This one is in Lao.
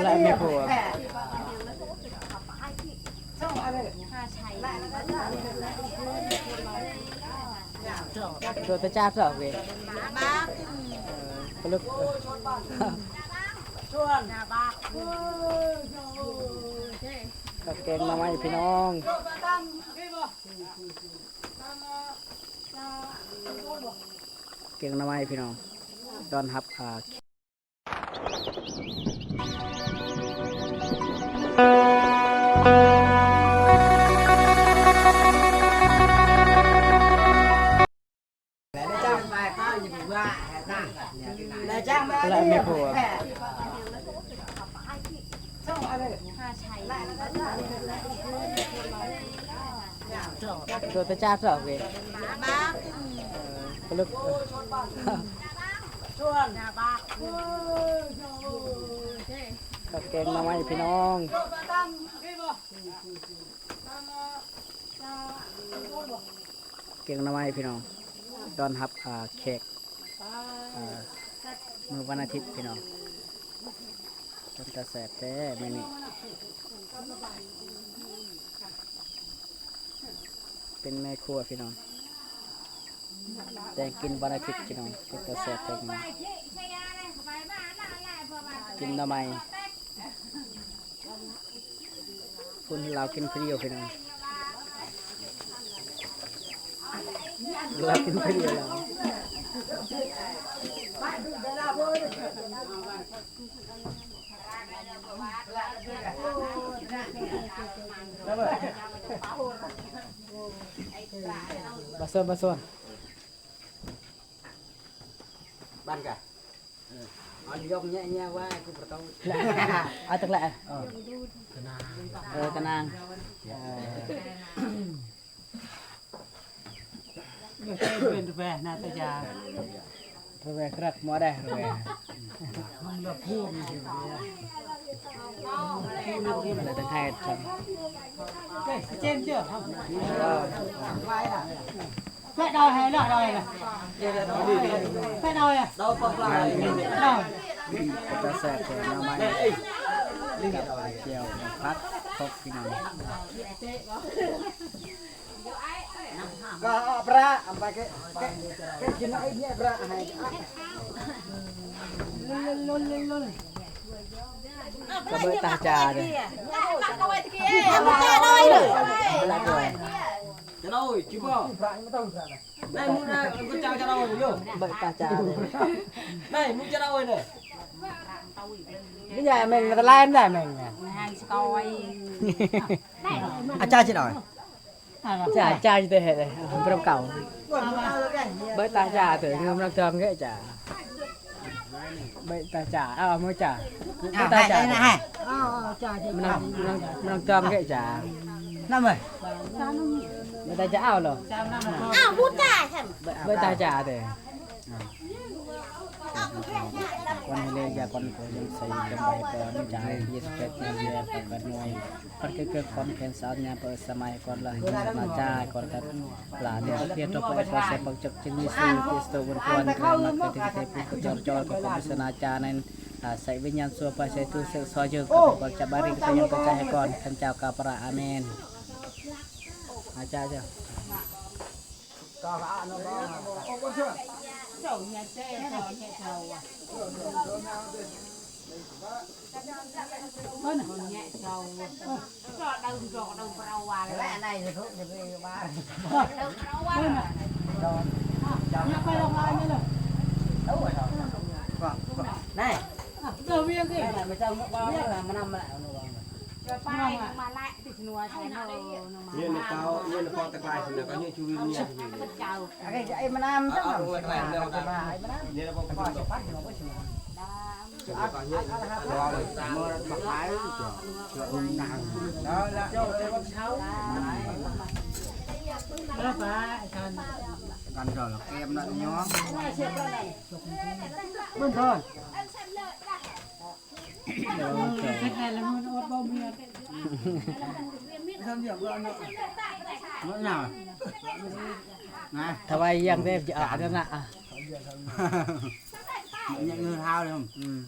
ແລະແມ່ຄົວ ໂດດໄປຈັບດອກເວຍ ປະລຶກ ກັບແກງໜໍ່ໄມ້ພີ່ນ້ອງ ແກງໜໍ່ໄມ້ພີ່ນ້ອງ ຕ້ອນຮັບ ອ່າ ແລະແມ່ຄົວ ໂດດໄປຈັບດອກເວຍ ປະລຶກ ກັບແກງໜໍ່ໄມ້ພີ່ນ້ອງ ແກງໜໍ່ໄມ້ພີ່ນ້ອງ ຕ້ອນຮັບ ອ່າ ແຂກ ອ່າ ມື້ວັນອາທິດພີ່ນ້ອງ ເປັນຕາແຊບແທ້ມື້ນີ້ ເປັນແມ່ຄົວພີ່ນ້ອງ ແຕ່ງກິນວັນອາທິດພີ່ນ້ອງ ເປັນຕາແຊບແທ້ມື້ນີ້ ກິນໜໍ່ໄມ້. ຄົນລາວກິນຜູ້ດຽວພີ່ນ້ອງ ລາວກິນຜູ້ດຽວລາວ ບາຊອນ ບາຊອນ ບ້ານກະ ເອົາຍົກແຍະໆໄວ້ ກູປະຕູ ເອົາຕັກແລະ ເອີ ກະນາງ ເອີ ກະນາງ ເອີ ເປັນແວນາຕະຢາ ລະແວກະລັກມໍໄດ້ລະແວ ລະແວ ເປັນຕາແຊບແທ້ ໜໍ່ໄມ້ກັບໄຂ່ຈຽວ ຜັກ ຄົບພີ່ນ້ອງ ກະເອົາປາເອົາໄປ ກະກິນໄອ້ເນຍປາໃຫ້ ກະເບີດຕາຈາເດີ ຈະໂດຍ ຈິບໍ່ ໄດ້ ມຶງນະ ກູຈາຈະເອົາຢູ່ ເບີດຕາຈາເດີ ໄດ້ ມຶງຈະເອົາເດີ ນີ້ຍາແມ່ງມັນລາຍມັນໄດ້ແມ່ງ ອາຈານຊິເອົາ ຈາ ຈາ ຈະເຮັດເລີຍ ເອົາ ເອົາເກົ່າ ເບີດຕາຈາເດີ ເງິນມັນຕ້ອງເດ້ຈາ ເບີດຕາຈາ ເອົາ ເອົາ ເອົາ ເບີດຕາຈາ ເອົາ ເອົາ ເອົາ ຈາ ມັນຕ້ອງ ມັນຕ້ອງເດ້ຈາ ນຳເອີຍ ເບີດຕາຈາ ເອົາເນາະ ອ້າວ ບໍ່ຈ່າຍແທ້ ເບີດຕາຈາເດີ ຄວນເຮເລຍາກອນໂກຍັງໃສຈຳໄວກອນຈາຍ ເຢສເປັດເຢຍປະກັນນວຍ ຄອນເກີດຄອນແຂນສາວຍາເປີດສະໄໝກ່ອນລະ ມາຈາກ່ອນກັນ ລາເນເພໂຕປະເອປະເຊປັກຈັກຈິງນິສຸຍ ເຈສໂຕບຸນກວນ ມາເກີດເທເທຜູ້ກະຈອນຈອນ ກະຄອມສະນາຈານັ້ນ ອາໄສວິນຍານຊົ່ວ ພາໄສຕູເສກຊອຍເຈີ ກະເປັນກອນຈະບາຣິກະຍັງກະຈາຍໃຫ້ກ່ອນ ຂ້າພະເຈົ້າກ່າວປະອາເມນ ອາຈາເຈົ້າ. ຖວາຍຢາງແດ່ ຈະອາດນະ. ຍັງເງິນເຮົາເລີຍ ອືມ